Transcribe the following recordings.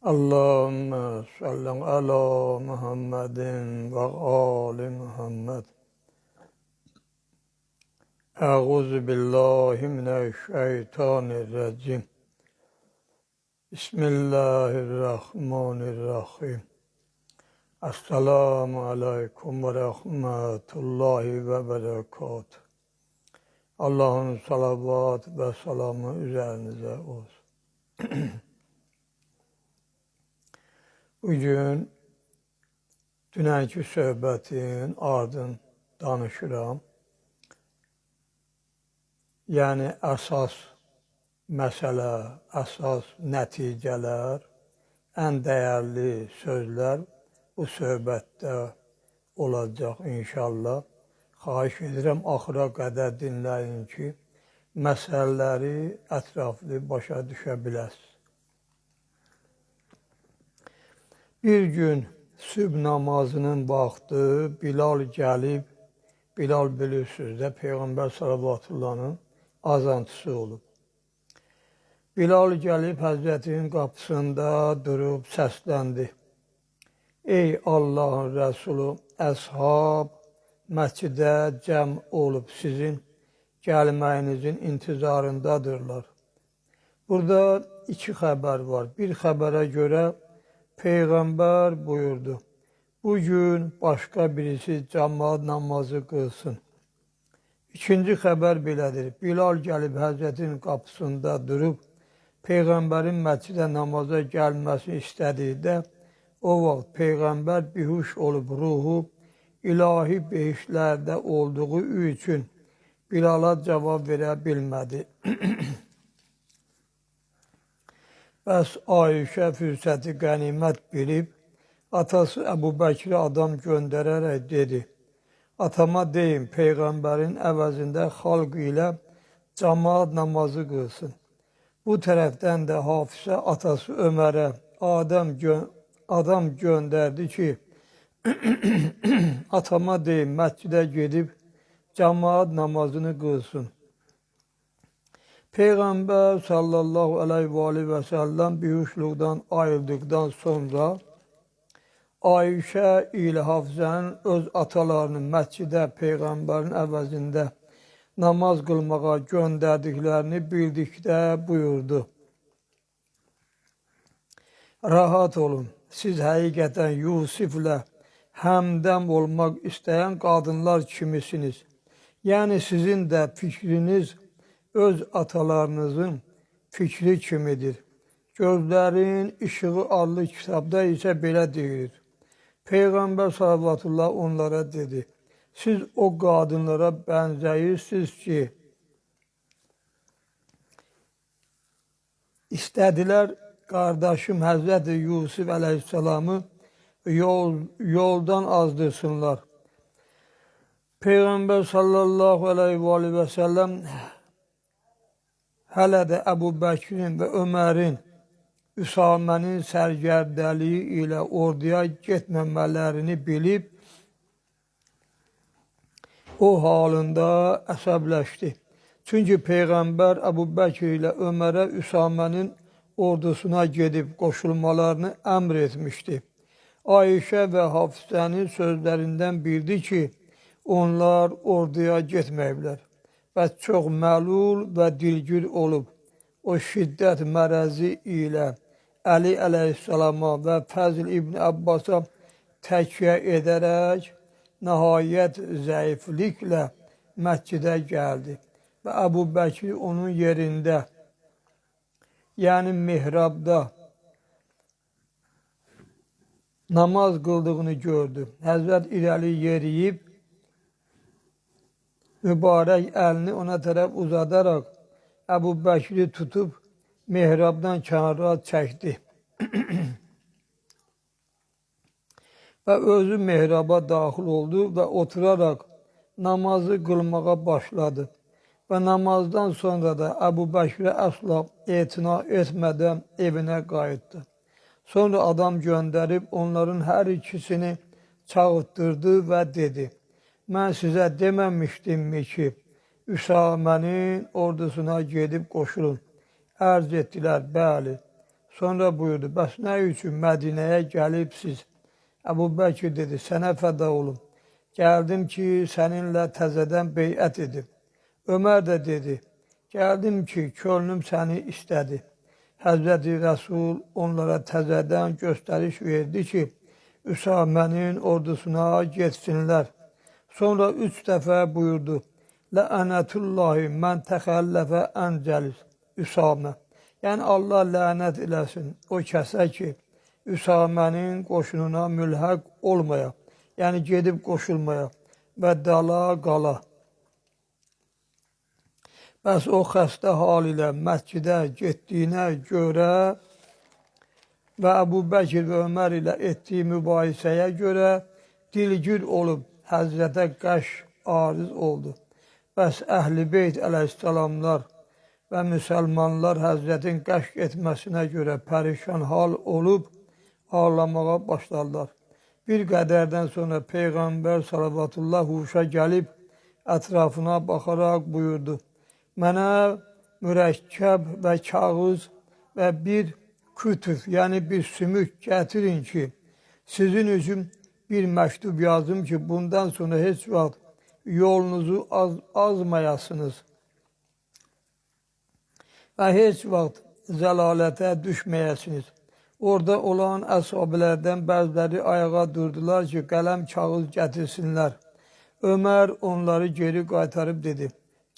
Allahümme salli ala Muhammedin ve ali Muhammed. Euzu billahi mineşşeytanirracim. Bismillahirrahmanirrahim. Esselamu aleyküm ve rahmetullahi ve berekatuhu. Allah'ın salavat ve salamı üzerinize olsun. Bugün dünənki söhbətin ardın danışıram. Yəni əsas məsələ, əsas nəticələr, ən dəyərli sözlər bu söhbətdə olacaq inşallah. Xahiş edirəm axıra qədər dinləyin ki, məsələləri ətraflı başa düşə biləsiniz. Bir gün sübh namazının vaxtı Bilal gəlib, Bilal bilirsiniz də Peyğəmbər sallavatullahın azançısı olub. Bilal gəlib Həzrətinin qapısında durub səsləndi. Ey Allahın Rəsulu, əshab məscidə cəm olub sizin gəlməyinizin intizarındadırlar. Burada iki xəbər var. Bir xəbərə görə Peyğəmbər buyurdu, bugün başqa birisi cəmaat namazı qılsın. İkinci xəbər belədir. Bilal gəlib Həzrətin qapısında durub, Peyğəmbərin məscidə namaza gəlməsini istədikdə, o vaxt Peyğəmbər bihuş olub ruhu ilahi behiştlərdə olduğu üçün Bilala cavab verə bilmədi. Bəs Ayşə fürsəti qənimət bilib, atası Əbu Bəkrə adam göndərərək dedi, atama deyin, Peyğəmbərin əvəzində xalq ilə camaat namazı qılsın. Bu tərəfdən də Hafizə atası Ömərə adam göndərdi ki, atama deyin, məscidə gedib camaat namazını qılsın. Peyğəmbər sallallahu əleyhi və alihi və səlləm bihuşluqdan ayıldıqdan sonra Ayşə ilə Hafizənin öz atalarını məscidə Peyğəmbərin əvəzində namaz qılmağa göndərdiklərini bildikdə buyurdu. Rahat olun, siz həqiqətən Yusiflə həmdəm olmaq istəyən qadınlar kimisiniz. Yəni sizin də fikriniz öz atalarınızın fikri kimidir. Gözlərin İşığı adlı kitabda isə belə deyilir. Peyğəmbər salavatullah onlara dedi, siz o qadınlara bənzəyirsiniz ki, istədilər qardaşım Həzrəti Yusuf əleyhissalamı yoldan azdırsınlar. Peyğəmbər sallallahu əleyhi və səlləm hələ də Əbu Bəkrin və Ömərin Üsamənin sərgərdəliyi ilə orduya getməmələrini bilib, o halında əsəbləşdi. Çünki Peyğəmbər Əbu Bəkr ilə Ömərə Üsamənin ordusuna gedib qoşulmalarını əmr etmişdi. Ayşə və Hafizənin sözlərindən bildi ki, onlar orduya getməyiblər və çox məlul və dilgir olub. O şiddət mərəzi ilə Əli əleyhissalama və Fəzl İbn Abbasa təkyə edərək nəhayət zəifliklə məscidə gəldi və Əbu Bəkir onun yerində, yəni mihrabda namaz qıldığını gördü. Həzrət irəli yeriyib, mübarək əlini ona tərəf uzadaraq Əbu Bəkri tutub mihrabdan kənara çəkdi. Və özü mihraba daxil oldu və oturaraq namazı qılmağa başladı. Və namazdan sonra da Əbu Bəkrə əsla etina etmədən evinə qayıtdı. Sonra adam göndərib onların hər ikisini çağırtdırdı və dedi, mən sizə deməmişdimmi ki, Üsamənin ordusuna gedib qoşulun. Ərz etdilər, bəli. Sonra buyurdu, bəs nə üçün Mədinəyə gəlibsiz? Əbu Bəkir dedi, sənə fəda olum. Gəldim ki, səninlə təzədən beyət edim. Ömər də dedi, gəldim ki, könlüm səni istədi. Həzrəti Rəsul onlara təzədən göstəriş verdi ki, Üsamənin ordusuna getsinlər. Sonra 3 dəfə buyurdu, Lə'ənətullahi mən təxəlləfə əncəlis Üsamə. Yəni, Allah lənət eləsin o kəsə ki, Üsamənin qoşununa mülhəq olmaya, yəni gedib qoşulmaya və dala qala. Bəs o xəstə hal ilə məscidə getdiyinə görə və Əbu Bəkir və Ömər ilə etdiyi mübahisəyə görə dilgir olub Həzrətə qəş arız oldu. Bəs Əhl-i Beyt əleyhissalamlar və müsəlmanlar Həzrətin qəş etməsinə görə pərişan hal olub ağlamağa başladılar. Bir qədərdən sonra Peyğəmbər salavatullah huşa gəlib ətrafına baxaraq buyurdu. Mənə mürəkkəb və kağız və bir kütüf, yəni bir sümük gətirin ki, sizin üçün bir məktub yazım ki, bundan sonra heç vaxt yolunuzu azmayasınız və heç vaxt zəlalətə düşməyəsiniz. Orada olan əshabələrdən bəziləri ayağa durdular ki, qələm kağız gətirsinlər. Ömər onları geri qaytarıb dedi,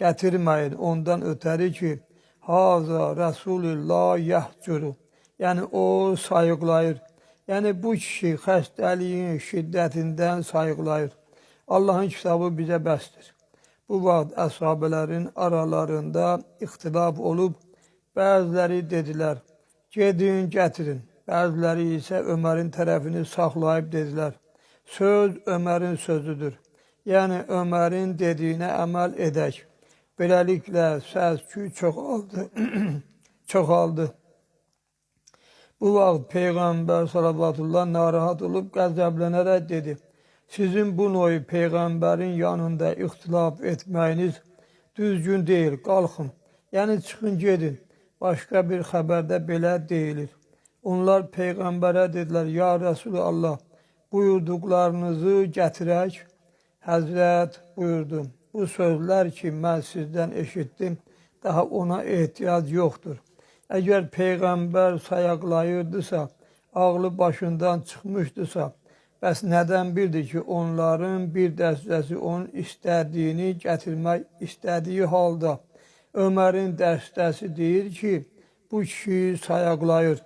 gətirməyin ondan ötəri ki, haza Rəsulullah yəhcuru. Yəni, o sayıqlayır. Yəni, bu kişi xəstəliyin şiddətindən sayıqlayır. Allahın kitabı bizə bəsdir. Bu vaxt əshabələrin aralarında ixtilaf olub, bəziləri dedilər, gedin, gətirin. Bəziləri isə Ömərin tərəfini saxlayıb dedilər, söz Ömərin sözüdür. Yəni, Ömərin dediyinə əməl edək. Beləliklə, səs-küy çoxaldı. Çoxaldı. Bu vaxt Peyğəmbər salavatullah narahat olub qəzəblənərək dedi, sizin bu noyu Peyğəmbərin yanında ixtilaf etməyiniz düzgün deyil, qalxın. Yəni, çıxın, gedin. Başqa bir xəbərdə belə deyilir. Onlar Peyğəmbərə dedilər, ya Rəsulallah, buyurduqlarınızı gətirək. Həzrət buyurdu, bu sözlər ki, mən sizdən eşitdim, daha ona ehtiyac yoxdur. Əgər Peyğəmbər sayaqlayırdısa, ağlı başından çıxmışdısa, bəs nədən bildi ki, onların bir dəstəsi onun istədiyini gətirmək istədiyi halda Ömərin dəstəsi deyir ki, bu kişi sayaqlayır.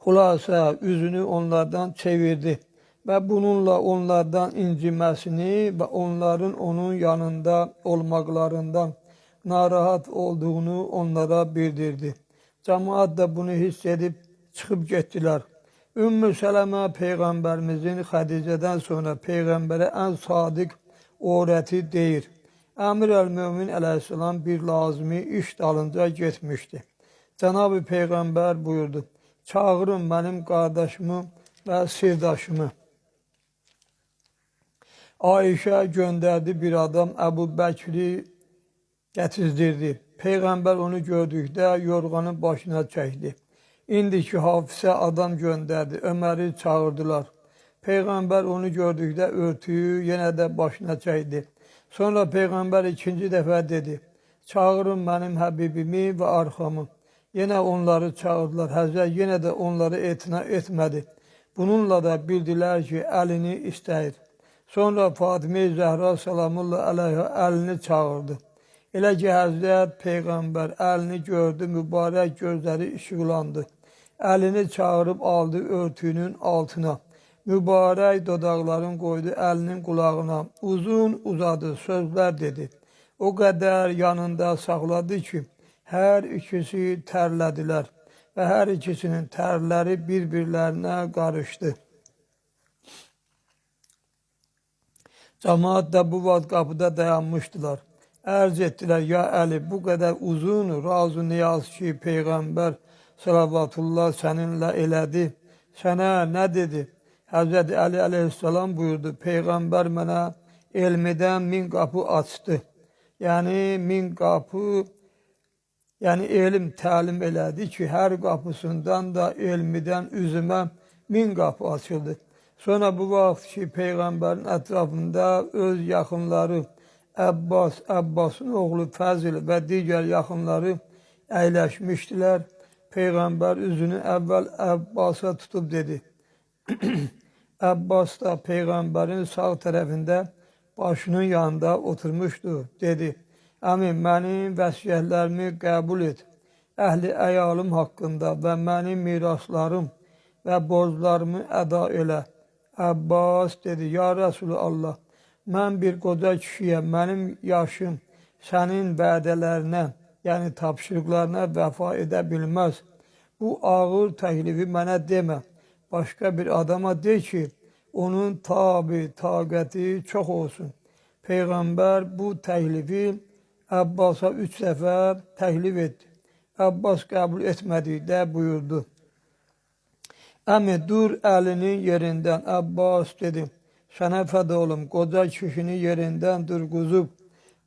Xülasə, üzünü onlardan çevirdi və bununla onlardan inciməsini və onların onun yanında olmaqlarından narahat olduğunu onlara bildirdi. Cemaat da bunu hiss edib çıxıb getdilər. Ümmü Sələmə Peyğəmbərimizin Xədicədən sonra Peyğəmbərə ən sadiq öyrəti deyir. Əmir əl-Mömin əleyhissalam bir lazımi iş dalınca getmişdi. Cənab-ı Peyğəmbər buyurdu, çağırın mənim qardaşımı və sirdaşımı. Ayşə göndərdi bir adam Əbu Bəkri gətizdirdi. Peyğəmbər onu gördükdə yorğanı başına çəkdi. İndiki Hafizə adam göndərdi, Öməri çağırdılar. Peyğəmbər onu gördükdə örtüyü yenə də başına çəkdi. Sonra Peyğəmbər ikinci dəfə dedi, çağırın mənim həbibimi və arxamı. Yenə onları çağırdılar. Həzrət yenə də onları etina etmədi. Bununla da bildilər ki, əlini istəyir. Sonra Fatimə-i Zəhra salamullah əleyhə əlini çağırdı. Elə ki, Həzrət Peyğəmbər əlini gördü, mübarək gözləri işıqlandı. Əlini çağırıb aldı örtüyünün altına. Mübarək dodaqlarını qoydu əlinin qulağına. Uzun uzadı sözlər dedi. O qədər yanında saxladı ki, hər ikisi tərlədilər və hər ikisinin tərləri bir-birlərinə qarışdı. Cemaat da bu vaxt qapıda dayanmışdılar. Ərz etdilər, ya Əli, bu qədər uzun razı niyaz ki, Peyğəmbər salavatullah səninlə elədi. Sənə nə dedi? Həzrəti Əli əleyhissalam buyurdu, Peyğəmbər mənə elmidən 1000 qapı açdı. Yəni 1000 qapı, Yəni elm təlim elədi ki, hər qapısından da elmidən üzümə 1000 qapı açıldı. Sonra bu vaxt ki, Peyğəmbərin ətrafında öz yaxınları Əbbas, Əbbasın oğlu Fəzil və digər yaxınları əyləşmişdilər. Peyğəmbər üzünü əvvəl Əbbasa tutub dedi. Əbbas da Peyğəmbərin sağ tərəfində başının yanında oturmuşdu, dedi. Əmi, mənim vəsiyyətlərimi qəbul et. Əhli əyalım haqqında və mənim miraslarım və borclarımı əda elə. Əbbas dedi, ya Rəsulullah, mən bir qoca kişiyəm, mənim yaşım sənin vədələrinə, yəni tapşırıqlarına vəfa edə bilməz. Bu ağır təklifi mənə demə. Başqa bir adama de ki, onun tabi, taqəti çox olsun. Peyğəmbər bu təklifi Əbbasa 3 dəfə təklif etdi. Əbbas qəbul etmədikdə buyurdu. Əmi, dur əlinin yerindən. Əbbas dedi, sənə fəda olum, qoca kişini yerindən durquzub,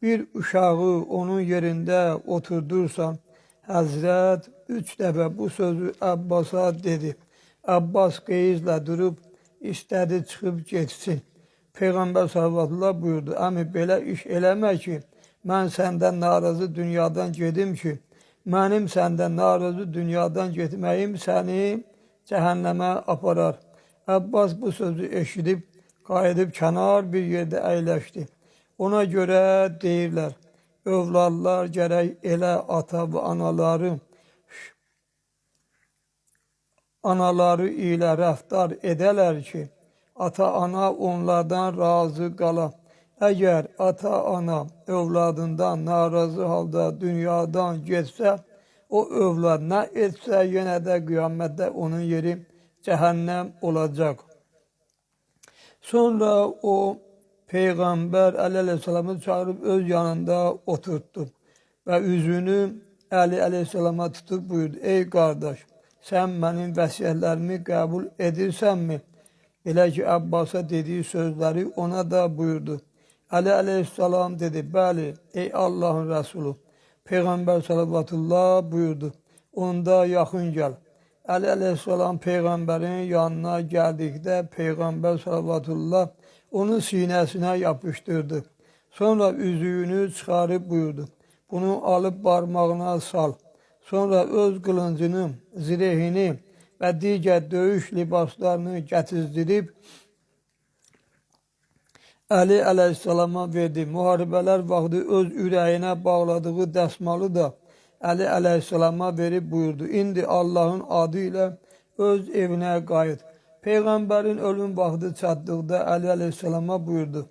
bir uşağı onun yerində oturdursan. Həzrət 3 dəfə bu sözü Əbbasa dedi. Əbbas qeyizlə durub, istədi çıxıb getsin. Peyğəmbər sallallahu buyurdu, əmi, belə iş eləmə ki, mən səndən narazı dünyadan gedim ki, mənim səndən narazı dünyadan getməyim səni cəhənnəmə aparar. Əbbas bu sözü eşidib, qayıdıb kənar bir yerdə əyləşdi. Ona görə deyirlər, övladlar gərək elə ata və anaları ilə rəftar edələr ki, ata-ana onlardan razı qala. Əgər ata-ana övladından narazı halda dünyadan getsə, o övlad nə etsə, yenə də qiyamətdə onun yeri cəhənnəm olacaq. Sonra o Peyğəmbər Əli əleyhissalamı çağırıb öz yanında oturtdu və üzünü Əli əleyhissalama tutub buyurdu, ey qardaş, sən mənim vəsiyyətlərimi qəbul edirsənmi? Belə ki, Əbbasa dediyi sözləri ona da buyurdu. Əli əleyhissalam dedi, bəli, ey Allahın Rəsulu. Peyğəmbər salavatullah buyurdu, onda yaxın gəl. Əli əleyhissalam Peyğəmbərin yanına gəldikdə Peyğəmbər salavatullah onun sinəsinə yapışdırdı. Sonra üzüyünü çıxarıb buyurdu, bunu alıb barmağına sal. Sonra öz qılıncını, zirehini və digər döyüş libaslarını gətizdirib Əli əleyhissalama verdi. Müharibələr vaxtı öz ürəyinə bağladığı dəsmalı da Əli əleyhissalama verib buyurdu. İndi Allahın adı ilə öz evinə qayıt. Peyğəmbərin ölüm vaxtı çatdıqda Əli əleyhissalama buyurdu.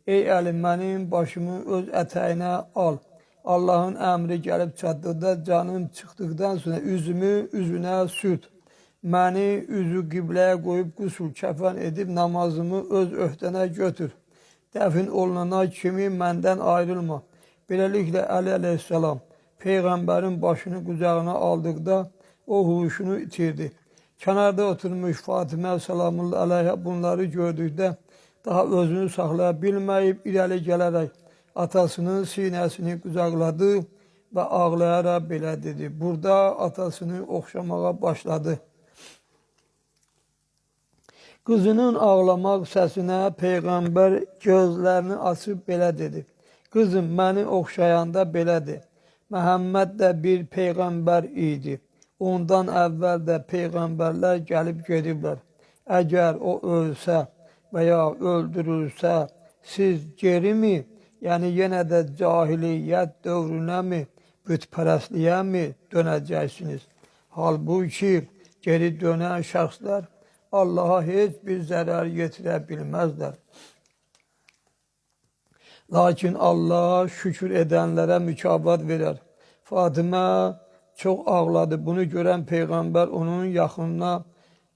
Ey Əli, mənim başımı öz ətəyinə al. Allahın əmri gəlib çatdıqda canım çıxdıqdan sonra üzümü üzünə sürt. Məni üzü qibləyə qoyub qüsul kəfən edib namazımı öz öhdənə götür. Dəfin olunana kimi məndən ayrılma. Beləliklə Əli əleyhissalam Peyğəmbərin başını qucağına aldıqda o huşunu itirdi. Kənarda oturmuş Fatimə salamullah əleyhə bunları gördükdə daha özünü saxlaya bilməyib irəli gələrək atasının sinəsini qucaqladı və ağlayaraq belə dedi. Burada atasını oxşamağa başladı. Qızının ağlamaq səsinə Peyğəmbər gözlərini açıb belə dedi. Qızım, məni oxşayanda belə de. Məhəmməd də bir peyğəmbər idi. Ondan əvvəl də peyğəmbərlər gəlib gediblər. Əgər o ölsə və ya öldürülsə, siz gerimi, yəni yenə də cahiliyyət dövrünə mi, bütpərəstliyə mi dönəcəksiniz? Halbuki geri dönən şəxslər Allaha heç bir zərər yetirə bilməzlər. Lakin Allah şükür edənlərə mükafat verər. Fatimə çox ağladı. Bunu görən Peyğəmbər onun yaxınına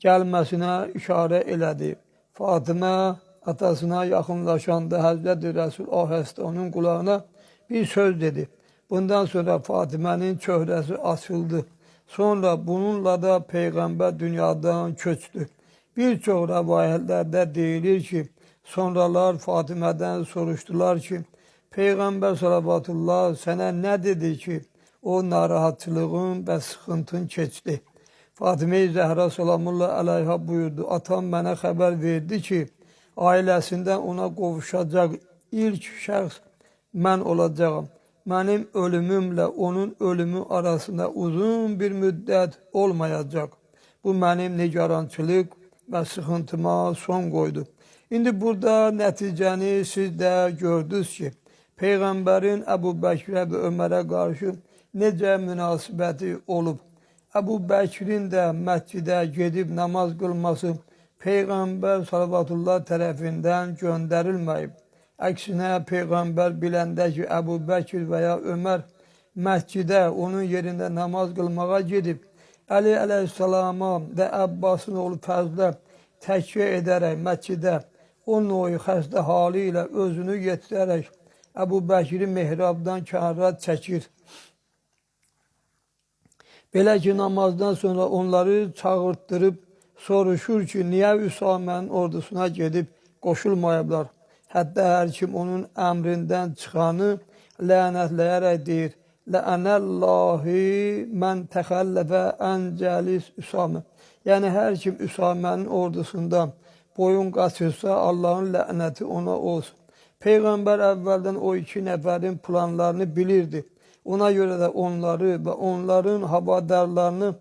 gəlməsinə işarə elədi. Fatimə atasına yaxınlaşanda Həzrəti Rəsul ahəstə onun qulağına bir söz dedi. Bundan sonra Fatimənin çöhrəsi açıldı. Sonra bununla da Peyğəmbər dünyadan köçdü. Bir çox rəvayətlərdə deyilir ki, sonralar Fatimədən soruşdular ki, Peyğəmbər salavatullah sənə nə dedi ki, O narahatçılığın və sıxıntın keçdi. Fatimə-i Zəhra salamullah əleyha buyurdu. Atam mənə xəbər verdi ki, ailəsindən ona qovuşacaq ilk şəxs mən olacağam. Mənim ölümümlə onun ölümü arasında uzun bir müddət olmayacaq. Bu mənim nigarançılıq və sıxıntıma son qoydu. İndi burada nəticəni siz də gördünüz ki, Peyğəmbərin Əbu Bəkrə və Ömərə qarşı necə münasibəti olub. Əbu Bəkrin də məscidə gedib namaz qılması Peyğəmbər salavatullah tərəfindən göndərilməyib. Əksinə Peyğəmbər biləndə ki, Əbu Bəkir və ya Ömər məscidə onun yerində namaz qılmağa gedib, Əli əleyhissalama və Əbbasın oğlu Fəzlə təkyə edərək məscidə o noyu xəstə halı ilə özünü yetirərək Əbu Bəkiri mehrabdan kənara çəkir. Belə ki, namazdan sonra onları çağırtdırıb soruşur ki, niyə Üsamənin ordusuna gedib qoşulmayıblar? Hətta hər kim onun əmrindən çıxanı lənətləyərək deyir, Ləənəllahi mən təxəlləfə ən cəlis Üsamə. Yəni, hər kim Üsamənin ordusundan boyun qaçırsa, Allahın lənəti ona olsun. Peyğəmbər əvvəldən o iki nəfərin planlarını bilirdi. Ona görə də onları və onların havadarlarını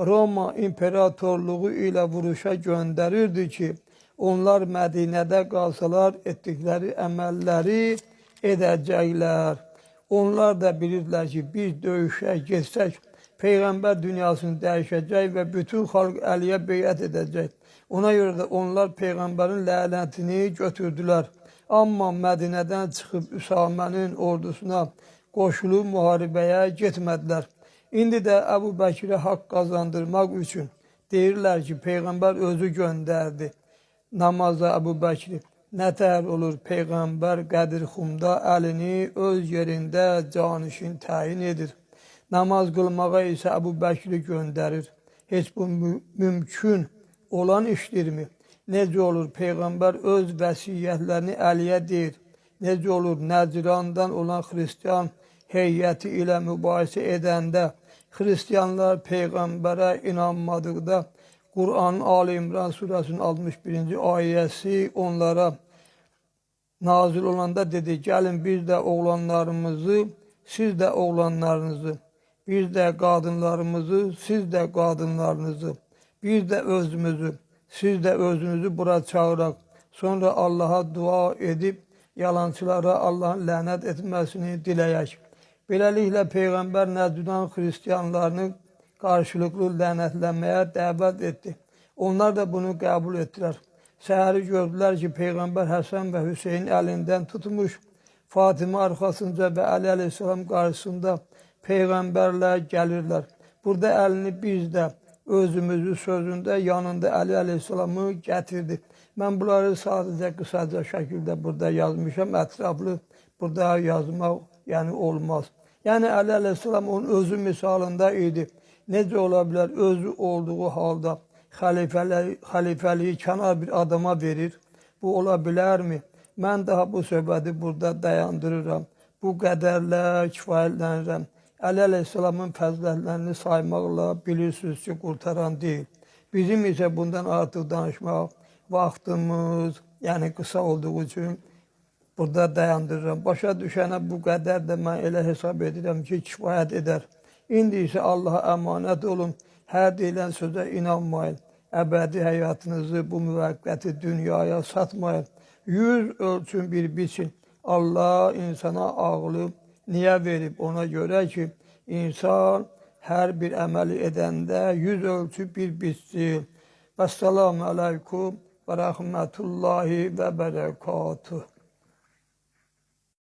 Roma imperatorluğu ilə vuruşa göndərirdi ki, onlar Mədinədə qalsalar etdikləri əməlləri edəcəklər. Onlar da bilirdilər ki, biz döyüşə getsək, Peyğəmbər dünyasını dəyişəcək və bütün xalq Əliyə beyət edəcək. Ona görə də onlar Peyğəmbərin lənətini götürdülər. Amma Mədinədən çıxıb Üsamənin ordusuna qoşulub müharibəyə getmədilər. İndi də Əbu Bəkirə haqq qazandırmaq üçün deyirlər ki, Peyğəmbər özü göndərdi namaza Əbu Bəkri. Nətər olur Peyğəmbər Qədir Xumda əlini öz yerində canişin təyin edir. Namaz qılmağa isə Əbu Bəkri göndərir. Heç bu mümkün olan işdirmi? Necə olur Peyğəmbər öz vəsiyyətlərini Əliyə deyir? Necə olur Nəcrandan olan xristian heyəti ilə mübahisə edəndə xristianlar Peyğəmbərə inanmadıqda Qur'anın Ali İmran surəsinin 61-ci ayəsi onlara nazil olanda dedi, gəlin biz də oğlanlarımızı, siz də oğlanlarınızı, biz də qadınlarımızı, siz də qadınlarınızı, biz də özümüzü, siz də özünüzü bura çağıraq. Sonra Allaha dua edib yalançılara Allahın lənət etməsini diləyək. Beləliklə Peyğəmbər Nəcran xristianlarını qarşılıqlı lənətlənməyə dəvət etdi. Onlar da bunu qəbul etdilər. Səhəri gördülər ki, Peyğəmbər Həsən və Hüseyin əlindən tutmuş, Fatimə arxasınca və Əli əleyhissalam qarşısında Peyğəmbərlə gəlirlər. Burada əlini biz də özümüzü sözündə yanında Əli əleyhissalamı gətirdi. Mən bunları sadəcə qısaca şəkildə burada yazmışam. Ətraflı burada yazmaq yəni olmaz. Yəni Əli əleyhissalam onun özü misalında idi. Necə ola bilər özü olduğu halda xəlifəliyi kənar bir adama verir? Bu ola bilərmi? Mən daha bu söhbəti burada dayandırıram. Bu qədərlə kifayətlənirəm. Əli əleyhissalamın fəzilətlərini saymaqla bilirsiniz ki, qurtaran deyil. Bizim isə bundan artıq danışmaq vaxtımız, yəni qısa olduğu üçün burada dayandırıram. Başa düşənə bu qədər də mən elə hesab edirəm ki, kifayət edər. İndi isə Allaha əmanət olun. Hər deyilən sözə inanmayın. Əbədi həyatınızı bu müvəqqəti dünyaya satmayın. 100 ölçün bir biçin. Allah insana ağlı niyə verib? Ona görə ki, insan hər bir əməli edəndə 100 ölçü bir biçsin. Vəssalamu aleykum və rəhmətullahi və bərəkatuh.